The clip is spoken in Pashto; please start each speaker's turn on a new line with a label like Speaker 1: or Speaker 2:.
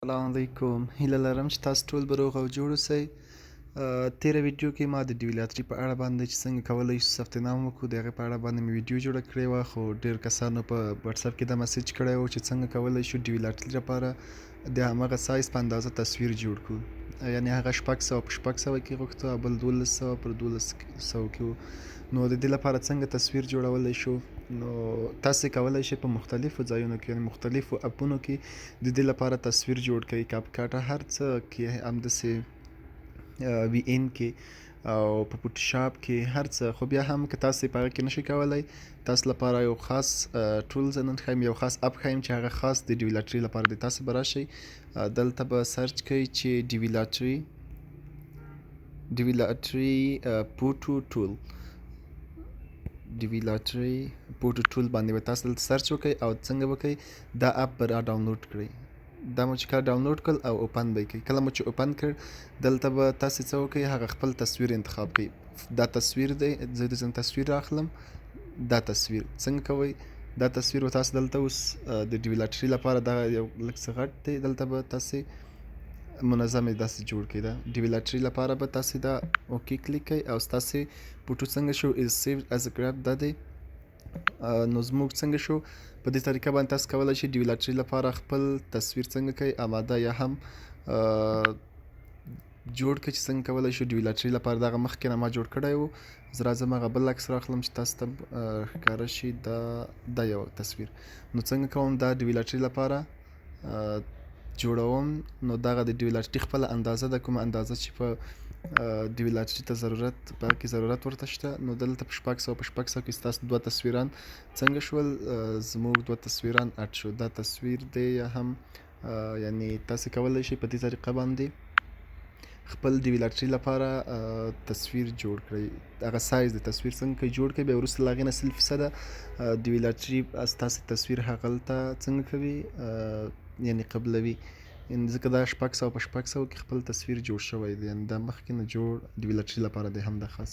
Speaker 1: السلام علیکم، هیله لرم چې تاسو ټول به روغ او جوړ اوسئ. تیره ویډیو کې ما د ډیوي لاټري په اړه باندې چې څنګه کولی شو ثبت نام وکړو د هغې په اړه باندې مې ویډیو جوړه کړې وه، خو ډیر کسانو په واتساپ کې دا مسیج کړی و چې څنګه کولی شو ډیوي لاټري لپاره د هماغه سایز په اندازه تصویر جوړ کړو، یعنی هغه 600 په 600 کې غوښته او بل 1200 پر 1200 کې و. نو د دې لپاره څنګه تصویر جوړولی شو؟ نو تاسو کولی شئ په مختلفو ځایونو کې، یعنی مختلفو اپونو کې د دې لپاره تصویر جوړ کړئ، کاپ کاټ هر څه کې، همداسې وي ان کې او په فوټوشاپ کې هر څه. خو بیا هم که تاسو په هغه کې نشئ کولی، تاسو لپاره یو خاص ټول زه نن ښایم، یو خاص اپ ښایم چې هغه خاص د ډیوي لاټري لپاره دی. تاسو به راشئ دلته به سرچ کړئ چې ډیوي لاټري، ډیوي لاټري پوټو ټول، ډیوي لاټري پوټو ټول باندې به تاسو دلته سرچ وکړئ او څنګه وکړئ دا اپ به را ډاونلوډ کړئ. دا مو چې کله ډاونلوډ کړ او اوپن به یې کړئ، کله مو چې اوپن کړ دلته به تاسې څه وکړئ، هغه خپل تصویر انتخاب کړئ. دا تصویر دی، زه د ځان تصویر راخلم. دا تصویر څنګه کوئ؟ دا تصویر به تاسو دلته اوس د ډیوي لاټري لپاره دا یو لږ څه غټ دی، دلته به تاسې منظم یې داسې جوړ کړئ. دا ډیوي لاټري لپاره به تاسې دا اوکی کلیک کړئ او ستاسې فوټو څنګه شو، از سیوډ از ګراب دا دی. نو زموږ څنګه شو؟ په دې طریقه باندې تاسو کولی شئ ډیوي لاټري لپاره خپل تصویر څنګه کوئ آماده یا هم جوړ کړئ چې څنګه کولی شو ډیوي لاټري لپاره. دغه مخکې نه ما جوړ کړی و، زه راځم هغه بل عکس راخلم چې تاسو ته ښکاره شي. دا یو تصویر نو څنګه کوم دا ډیوي لاټري لپاره جوړوم. نو دغه د ډیوي لاټري خپله اندازه ده، کومه اندازه چې په ډیوي لاټري ته ضرورت په هغه کې ضرورت ورته شته. نو دلته په 600 په 600 کې ستاسو دوه تصویران څنګه شول؟ زموږ دوه تصویران اډ شو. دا تصویر دی یا هم یعنی تاسو کولی شئ په دې طریقه باندې خپل ډیوي لاټري لپاره تصویر جوړ کړئ. هغه سایز د تصویر څنګه کوئ جوړ کړئ، بیا وروسته له هغې نه 100% ډیوي لاټري ستاسې تصویر هغلته څنګه کوي، یعنی قبلوي. یعنی ځکه دا 600 په 600 کې خپل تصویر جوړ شوی دی، یعنی دا مخکې نه جوړ ډیوي لاټري لپاره دی هم دا خاص.